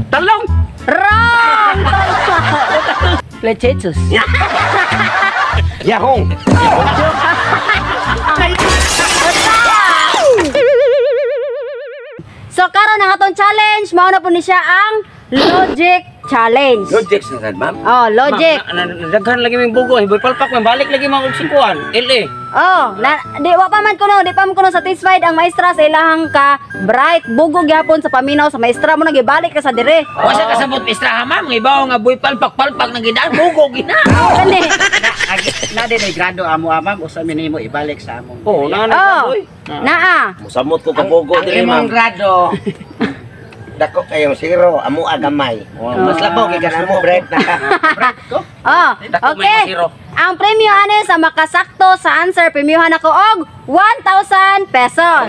Talong. Wrong! Plechechos. Yahong. So karon ang atong challenge, mao na po ni siya ang logic challenge. Logic sa sad, ma'am. Oh, logic. Ma'am, daghan lagi ming bugo. Boy Palpak, man balik lagi mga og singkuan. LA. Oh, na, di wa pa man kuno, di pa man kuno satisfied ang maestra sa ilahang ka bright bugo gyapon sa paminaw sa maestra mo nagibalik ka sa dire. Wa siya kasabot maestra ha, ma'am. Nga ibaw nga Boy Palpak palpak nang gidaan bugo gina. Kani. Na din ay grado amo ma'am usa minimo ibalik sa among. Oh, na na Oh. boy. Naa. Musamot ko kabugo Ang diri, imong ma'am. grado dako kayo zero, amo agamay. Mas labaw kay kan amo bright na ka. Oh, Dako may okay. masiro. Ang premyo ani sa makasakto sa answer, premyohan ako og 1,000 pesos.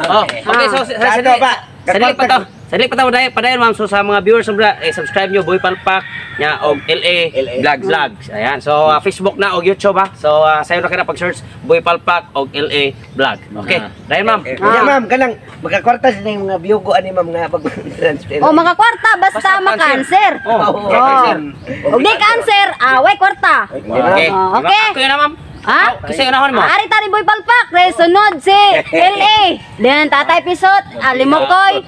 Oh, okay, so sa Grado ba? Sadali pa to. Sadali pa to dahil padayon, ma'am. So sa mga viewers sobra, eh, subscribe nyo Boy Palpak nya og LA, LA. Vlogs Vlogs. Ayan. So Facebook na og YouTube ha. So sayo na kana pag-search Boy Palpak og LA Vlog. Okay. Dayon, ma'am. Kaya ma'am, kanang magkakwarta sa yung mga biyugo ani ma'am nga pag transfer. O makakwarta basta Basta makanser. Oh, Oh. Og di cancer, away kwarta. Okay. Oh, okay. Ako yun na, ma'am. Ha? Kasi unahon mo. Ari tari Boy Palpak, re sunod si LA. Then Tatay Pisot, Alimokoy,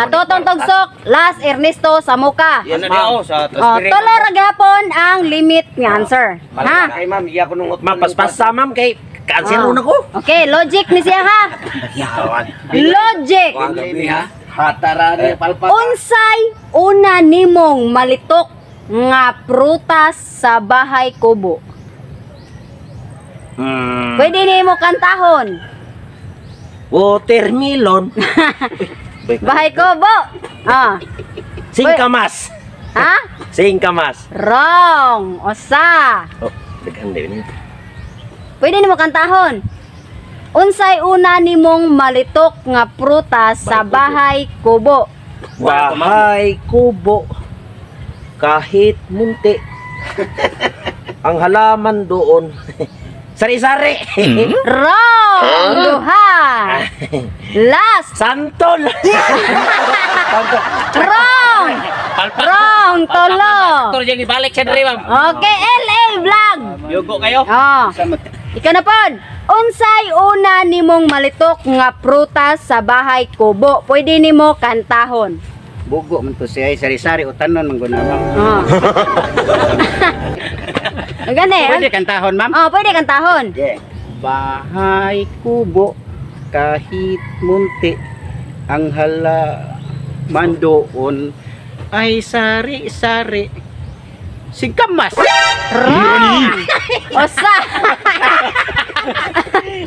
Totong Togsok, last Ernesto Samuka. Yan na diya, oh, sa Oh, transparent. tulo ra gihapon ang limit nga answer. Ha? Ay ma'am, iya ko nung Ma'am, paspasa, ma'am, kay cancer Oh. na ko. Okay, logic ni siya ha. Logic. Gabi ha. Hatara ni Palpak. Unsay una nimong malitok nga prutas sa bahay kubo? Pwede nimo kantahon. Watermelon. Bahay kubo. Ah. Singkamas. Ha? Singkamas. Wrong. Osa. Oh, daghan din. Pwede nimo kantahon. Unsay una nimong malitok nga prutas sa bahay kubo? Bahay kubo. Kahit munti. Ang halaman doon. Sari-sari. Wrong. Duha. Last. Santol. Wrong. Palpak. Wrong. Tulo. Pastor diyan ibalik siya diri, ma'am. Okay, LA Vlog. Yugo kayo. Oh. Ikaw na pod. Unsay una nimong malitok nga prutas sa bahay kubo? Pwede nimo kantahon. Bugo man to siya ay sari-sari utanon man guna ma'am. Oh. Gani. Pwede kantahon ma'am. Oh, pwede kantahon. Yeah. Bahay kubo kahit munti ang halaman doon ay sari-sari singkamas. Wrong. Osa.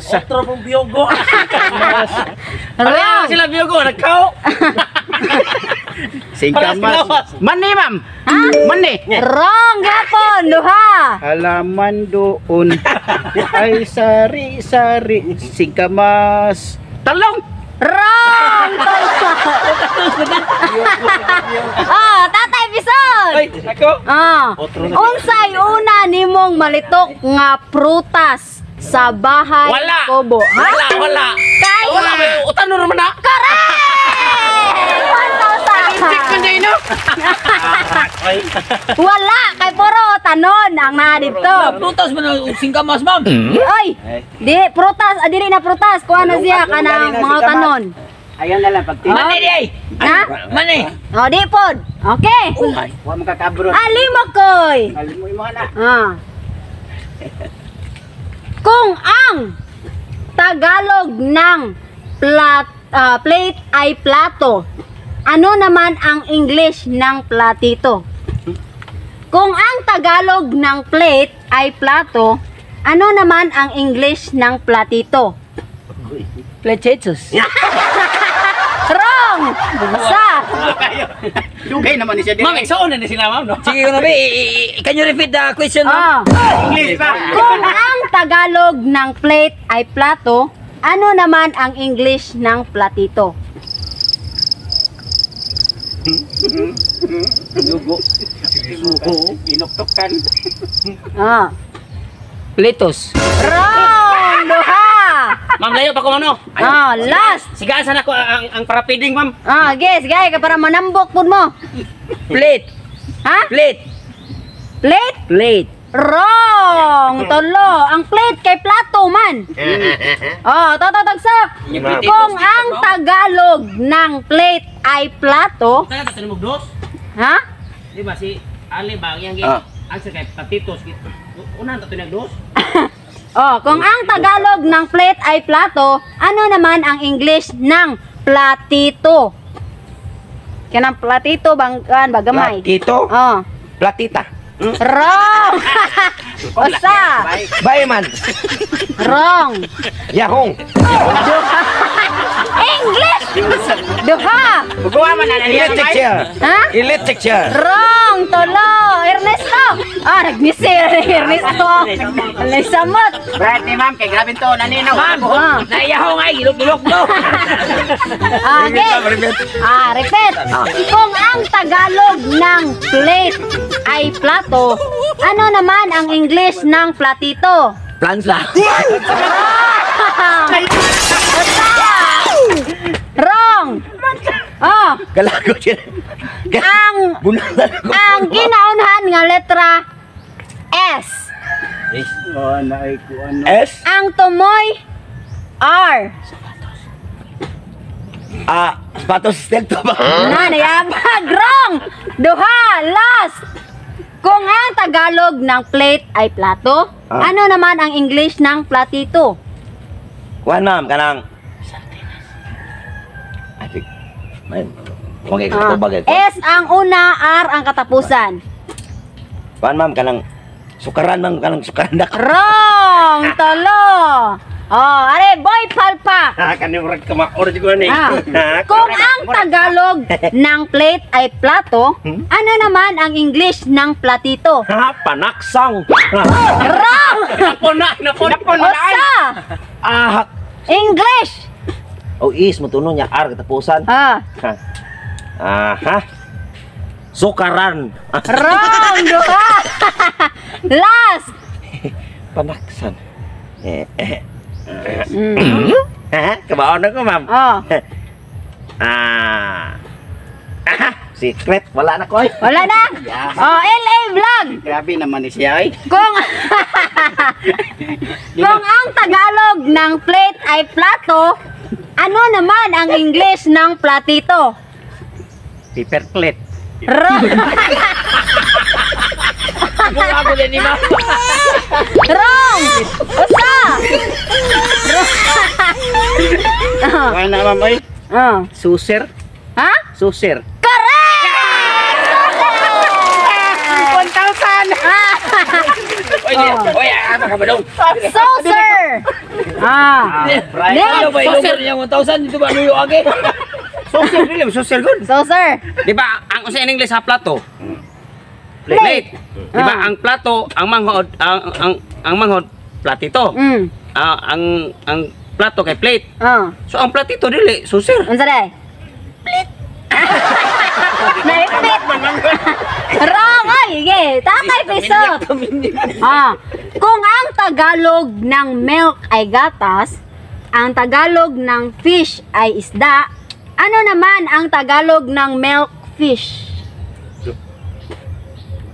Otro pong biyogo. Pareho sila biyugo, nagkao. Singkamas. Mani ma'am. Mani. Wrong gapon. Duha. Halaman doon ay sari-sari singkamas. Talong. Wrong. Oh, Tatay Bison. Ay, ako. Ah. Unsay una nimong malitok nga prutas sa bahay Wala. kubo? Ha? Wala, wala. Kay Wala, may utanon naman na. Correct! 1,000. no? Wala kay puro tanon ang naa dito. Prutas man ang singkamas, ma'am. Oy, di prutas, dili na prutas. Kuha na siya kanang mga tanon. Ayan na lang pag Mani di ay. Na? Mani. O, di pod. Okay. Wa man kakabro. Alimokoy. Alimo imo na. Ah. Kung ang Tagalog ng plate ay plato, ano naman ang English ng platito? Kung ang Tagalog ng plate ay plato, ano naman ang English ng platito? Plechechos. Wrong! Basta! Dugay naman ni siya Ma'am, igsoon na ni sila, ma'am, no? Sige ko na be. Can you repeat the question, ma'am? Ah. English pa. Kung ang Tagalog ng plate ay plato, ano naman ang English ng platito? Dugo. Inuktukan. Ah. Pletos. Wrong! Duha! Ma'am, layo pa ko mano. Ah, last. Sigaan sana ko ang parapiding, ma'am. Ah, guess, gay ka para manambok pud mo. Plate. Ha? Plate. Plate? Plate. Wrong! Tulo. Ang plate kay plato man. Oh, toto tagsak. Kung ang Tagalog ng plate ay plato, Kaya ka mo dos? ha? Di ba si Ali ba ang yang Ah. answer kay patitos. Unahan ta to nag dos. Oh, kung ang Tagalog ng plate ay plato, ano naman ang English ng platito? Kanang platito bang kan ba gamay? Platito? Oh. Platita. Wrong. Usa. Bayman. Wrong. Yahong. English. Duha. Bugawa man na niya. Electric chair. Ha? Electric chair. Wrong. Tulo. Ernesto. Ah, nagmisir Ernesto. Nagsamot. Right ni ma'am kay grabe to naninaw. Ma'am, Ah. naiyaho nga, gilok-gilok do. Ah, okay. Ah, repeat. Kung ang Tagalog ng plate ay plato, ano naman ang English ng platito? Plansa. Wrong. Oh, Galago siya. ang Bunalan ko. ang ginaunhan nga letra S. Oh, naay ko ano. S. Ang tumoy R. Ah, sapatos stelto ba? Na nayabag wrong. Duha, last. Kung ang Tagalog ng plate ay plato, ano naman ang English ng platito? Kuan ma'am, kanang Ay, may Kung Ah, ko bagay. S ang una, R ang katapusan. Kuan ma'am, kanang sukaran ma'am, kanang sukaran na. Wrong! Tolo! Oh, are, boy palpak! Ha, kani murag kamaor jud ko ni. Ah. Kung ang Tagalog ng plate ay plato, ano naman ang English ng platito? Ha, panaksang. Wrong! Napon na, napon. Usa! Ah, English! oh is mo tuno niya R katapusan. Ah, Ha. Aha. Sukaran. wrong! Duha! Last! Panaksan. Eh, eh. Mm. Ha, kabaon na ko ma'am. Oh, Ah. Aha, secret wala na ko. Ay. wala na? Oh, LA Vlog! Grabe naman ni siya ay. Kung Kung ang Tagalog ng plate ay plato, ano naman ang English ng platito? Paper plate. Wrong! Buka din ni ma'am. Wrong! Usa! Wala na ma'am ay. Oh. Suser. Ha? Suser. Correct! 1,000. Oy, oy, ah, makabadong. Saucer! Ah. Ano Next! ba ilong niya 1,000 dito ba luyo agi? Suser dili, suser gud. Saucer! Di ba ang usa in English sa plato? Plate. Di ba Ah. ang plato, ang manghod, ang manghod platito. Ah, ang plato kay plate. Ah. So ang platito dili suser. Unsa day? Plate. Naipit. Wrong ay, sige. Tatay piso. Ah, kung ang Tagalog ng milk ay gatas, ang Tagalog ng fish ay isda, ano naman ang Tagalog ng milk fish?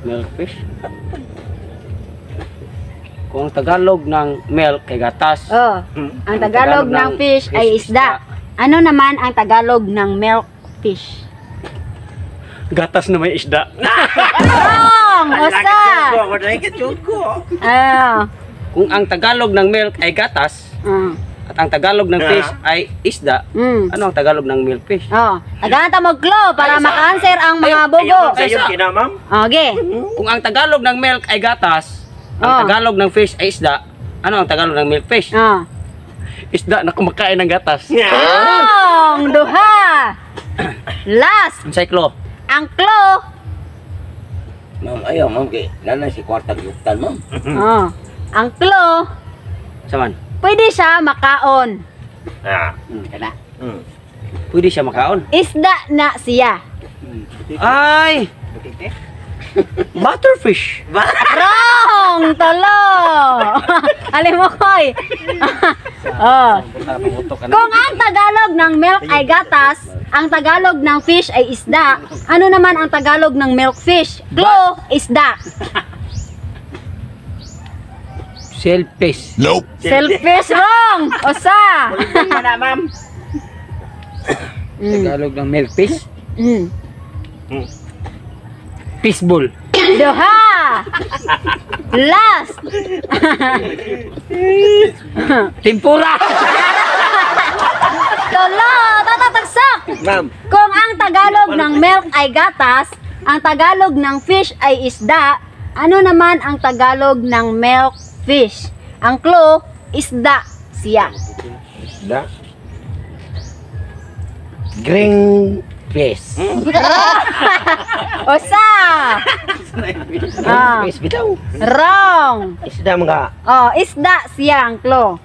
Milkfish. Kung Tagalog ng milk kay gatas. Oh, ang Tagalog ng fish ay isda. Ano naman ang Tagalog ng milk fish? Gatas na may isda. Wrong! Usa! Ah. Kung ang Tagalog ng milk ay gatas at ang Tagalog ng fish ay isda, ano ang Tagalog ng milkfish? Oh, tagaan ta mo clue para maka-answer ang mga bogo. Sayo kina ma'am. Okay. Kung ang Tagalog ng milk ay gatas, ang Tagalog ng fish ay isda, ano ang Tagalog ng milkfish? Oh. Isda na kumakain ng gatas. Wrong! Duha! Last, Unsay clue? ang clue. Ma'am, ayaw ma'am kay nanay si kwarta gyuktan ma'am. Oh. Ang clue, Saman? pwede siya makaon. Ah. Kana. Pwede siya makaon. Isda na siya. Ay! Butite. Butterfish. Wrong! Tulo! Alimokoy! Oh. Kung ang Tagalog ng milk ay gatas, ang Tagalog ng fish ay isda, ano naman ang Tagalog ng milkfish? Clue, isda. Selfish. Selfish, wrong! Usa! Bulbul na, ma'am. Tagalog ng milkfish. Fishball. Duha! Last! Tempura. Tulo! Tatatagsak! Ma'am, Kung ang Tagalog ng milk ay gatas, ang Tagalog ng fish ay isda, ano naman ang Tagalog ng milk fish? Ang clue, isda siya. isda. Green fish. Usa! Ah, Fish bitaw. wrong! Isda mga. Oh, isda siya ang clue.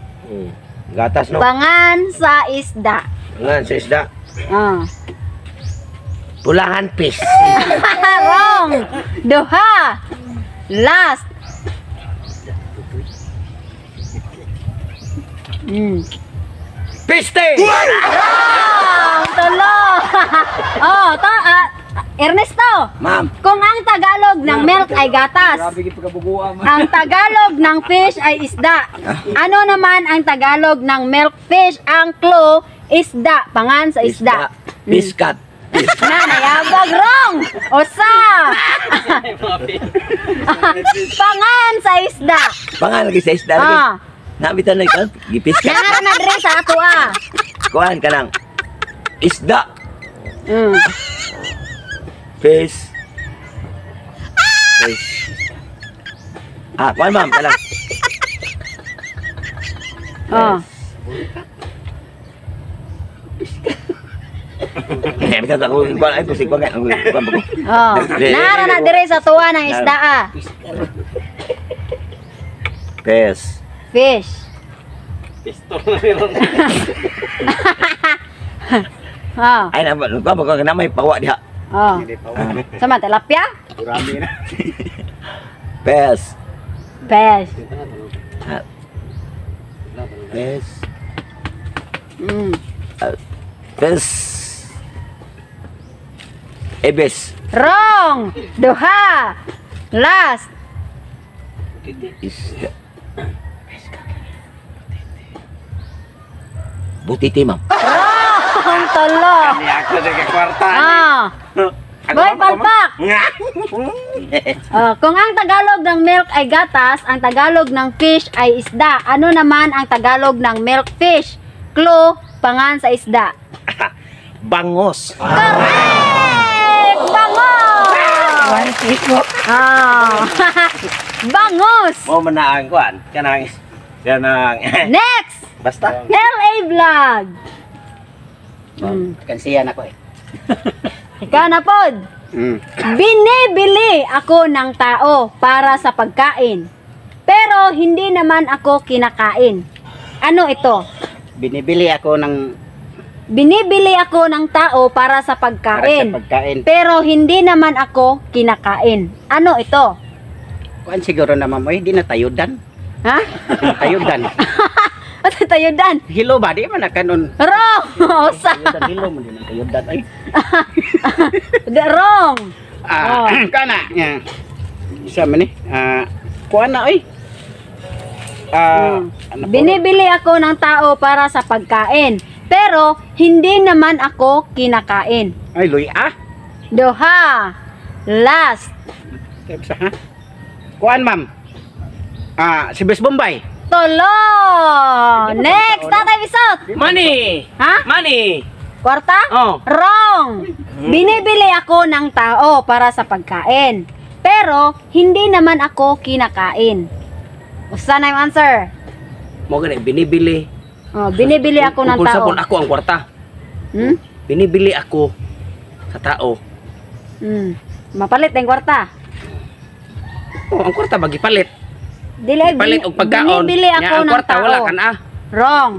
Gatas no. Pangan sa isda. Ngan sa isda. Ah. Pulahan fish. Wrong! Duha! Last! Piste! Wrong! Tulo! Oh, to, ah, Ernesto! Ma'am, Kung ang Tagalog ng milk ay gatas, ang Tagalog ng fish ay isda. Ano naman ang Tagalog ng milk fish? Ang clue, isda. Pangan sa isda. Biskat. Na, nayabag. Wrong! Usa! Pangan sa isda. Pangan lagi sa isda lagi. Ah. Nabitan na ikaw, gipiskat. Nangara na diri sa ato ah. Kuan ka lang. Isda. Fish. Fish. Ah, kuan ma'am, ka lang. Oh. Eh, bitan ako kuan ay kusig kuan kuan kuan ko. Oh. Nangara na diri sa tuwa ng isda ah. Fish. Fish. Pistol na meron. Oh. Ay na kuan ba na may pawa diha. Oh. Sama tilapia? Durami na. Fish. Fish. Fish. Fish. Ebes. Wrong! Duha! Last! Isda. Butiti, ma'am. Wrong! Tulo! Ako sa kwarta. Ah. Boy, palpak! Oh, kung ang Tagalog ng milk ay gatas, ang Tagalog ng fish ay isda. Ano naman ang Tagalog ng milk fish? Clue, pangan sa isda. Bangos. Correct! Bangos! Ah. Bangos! Mo man na ang kuan. Kanang kanang Next! basta. LA Vlog! Kansiyan ako eh. Ikaw na pod. Binibili ako ng tao para sa pagkain. Pero hindi naman ako kinakain. Ano ito? Binibili ako ng Binibili ako ng tao para sa para sa pagkain. pagkain. Pero hindi naman ako kinakain. Ano ito? Kuan siguro na ma'am, oy, di na tayudan. Ha? Di na tayudan. Ano tayo dan? Hilo ba di man na kanon. Wrong! Usa. Tayudan hilo man di na tayudan ay. Wrong! Ah, Oh. kana. Ya. Isa man ni. Ah, kuan na oy. Ah, ano po? Binibili ako ng tao para sa pagkain. Pero hindi naman ako kinakain. Ay, luya. Ah. Duha. Last. Sa ha? Kuan ma'am. Ah, si Bes Bombay. Tulo. Next, Tatay Bisot. Money. Ha? Money. Kwarta? Oh. Wrong. Binibili ako ng tao para sa pagkain. Pero hindi naman ako kinakain. Usa na yung answer. Mo gani binibili. Oh, binibili ako ng Kung tao. sabon ako ang kwarta. Binibili ako sa tao. Mapalit ang kwarta. Oh, ang kwarta magipalit. Dili Palit og pagkaon. Binibili Nya, ako ang ng kwarta tao. wala kan ah. Wrong.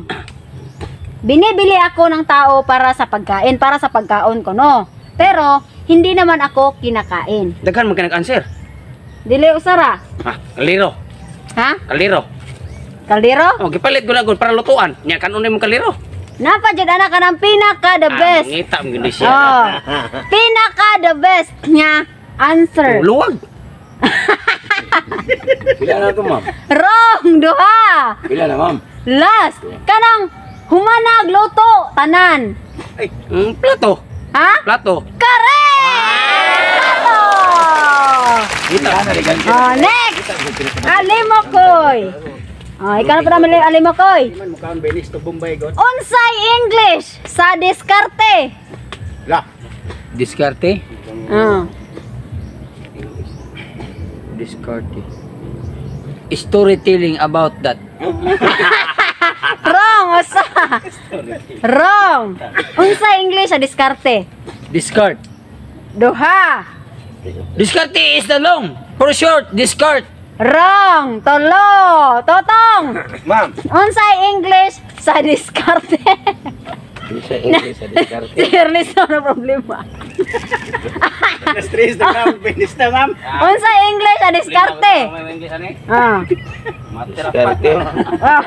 Binibili ako ng tao para sa pagkain, para sa pagkaon ko, no? Pero, Hindi naman ako kinakain. Daghan man ka nag-answer. Dili, usara. Ah, kaliro. Ha? Kaliro. Kaldero? Oh, gipalit ko na gud para lutuan. Nya kanon mo kaliro. Napa jud ana ka ng pinaka the best. Ah, mangita mo gyud siya. Oh. Pinaka the best nga answer. Oh, luwag. Pila na to, ma'am? Wrong, duha. Pila na, ma'am? Last, kanang humanag luto tanan. Ay, plato. Ha? Plato. Correct! Plato! Kita. Oh, next. Alimokoy. Oh, ikaw na pa naman, Alimokoy. Man mukhang Benis to Bombay god. Unsay English sa diskarte? La. Diskarte? Ah. Diskarte. Storytelling about that. Wrong, usa. Wrong. Unsay English sa diskarte? Discard. Duha. Diskarte is the long. For short, discard. Wrong. Tulo. Totong. Ma'am. Unsay English sa diskarte? Sa English sa diskarte. Si Ernesto na problema. Na-stress na, ma'am. Benis na, ma'am. Unsay English sa diskarte? Ah. Diskarte. Ah.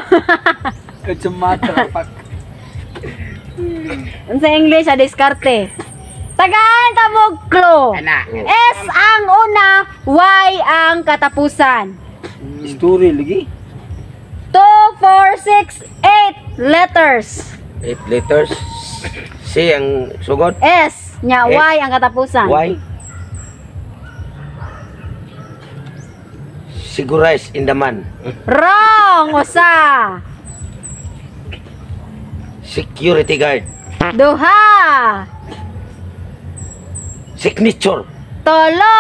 It's a matter of fact. Unsay English sa diskarte? Tagaan ta mo clue. Ana. S ang una, Y ang katapusan. Story lagi. 2, 4, 6, 8 letters. 8 letters. C ang sugod. S nya S. Y ang katapusan. Y. Sigurize in the man. Wrong, usa. Security guard. Duha. Signature. Tolo.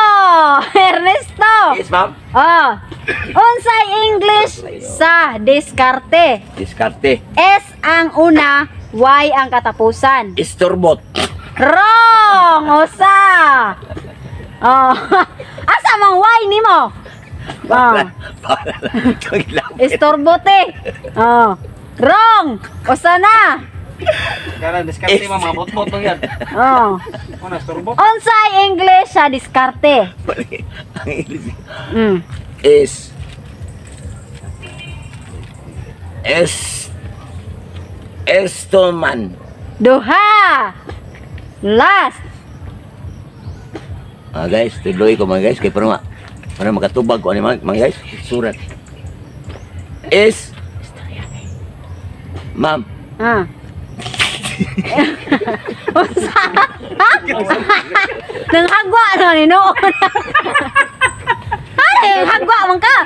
Ernesto. Yes, ma'am. Oh. Unsay English sa diskarte? Diskarte. S ang una, Y ang katapusan. Istorbot. Wrong, usa. Oh. Asa mang Y nimo? Oh. Para lang ito ilapit. Istorbote. Oh. Wrong. Usa na. Karan diskarte, ma'am, mga bot-bot lang yan. Oh. Una storbo. Unsay English sa diskarte? Ang English is S Estoman. Duha. Last. Mga guys, tuloy ko, mga guys, kay para makatubag ko ani, mga guys, surat. Is Ma'am, Ah. Unsa? Ha? Nang hagwa na ni noon. Ay, hagwa man ka.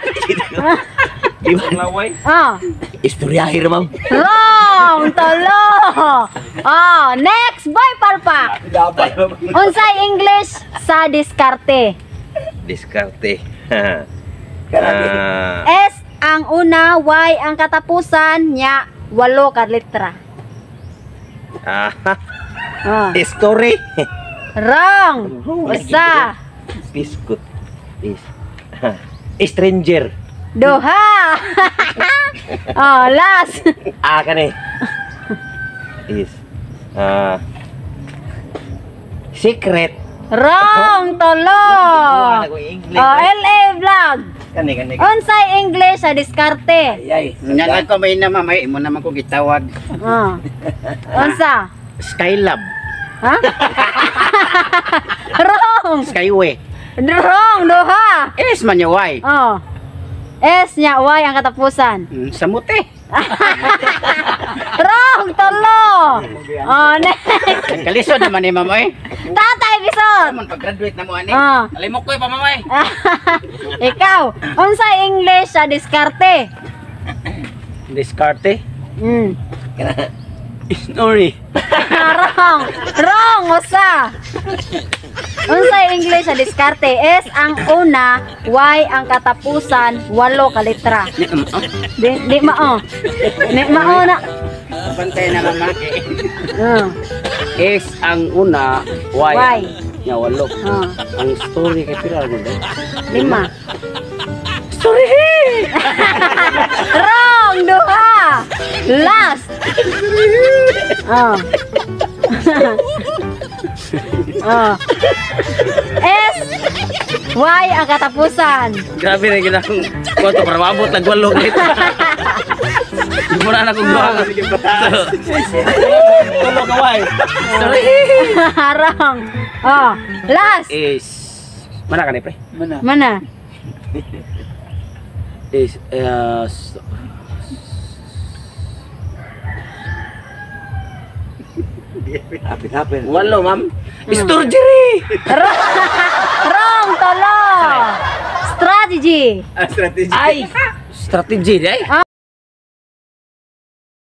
Di ba? Laway. Ah. Istoryahe ra, ma'am. Wrong, talo. Ah, next, Boy Palpak. Dapat. Unsay English sa diskarte? Diskarte. Ah, S ang una, Y ang katapusan, nya walo ka letra. Ah, Ah. story. Wrong. Usa, Biscuit. Is. Stranger. duha. Oh, last. Ah, kani. Is. Ah. Secret. Wrong, tolo. Oh, LA Vlog. Kani, kani. Unsay English sa diskarte? Ay, Nya na ko may na, ma'am. Ay, imo naman ko gitawag. Ah. Unsa? Skylab. Ha? Wrong. Skyway. Wrong, duha. S man yung Y. Oh. S nya Y ang katapusan. Samute. Wrong, tolo. Oh, next. Kalisod naman ni ma'am oy. Tatay Bison. Man pag-graduate na mo ani. Oh. Alimok ko pamamay. Ikaw, unsay English sa diskarte? Diskarte. Story. Wrong. Wrong, usa. Unsay English sa diskarte? S ang una, Y ang katapusan, walo ka letra. Di, di mao. Di mao na. Bantay na, ma'am. S ang una, Y. Y. Nya walo. Oh. Ang story kay pila gud. 5. Story. Wrong, duha. Last. Oh. Oh. S, Y ang katapusan. Grabe na ginang kuto para maabot lag 8 dito. Di mo na akong duha. Tulo ka Y. Sorry. Wrong. Oh, last. Is mana ka ni pre? Mana. Mana? Is Hapit-hapit. 8, ma'am. Surgery. Wrong, tulo. Strategy. Ah, strategy. Ay, strategy ay.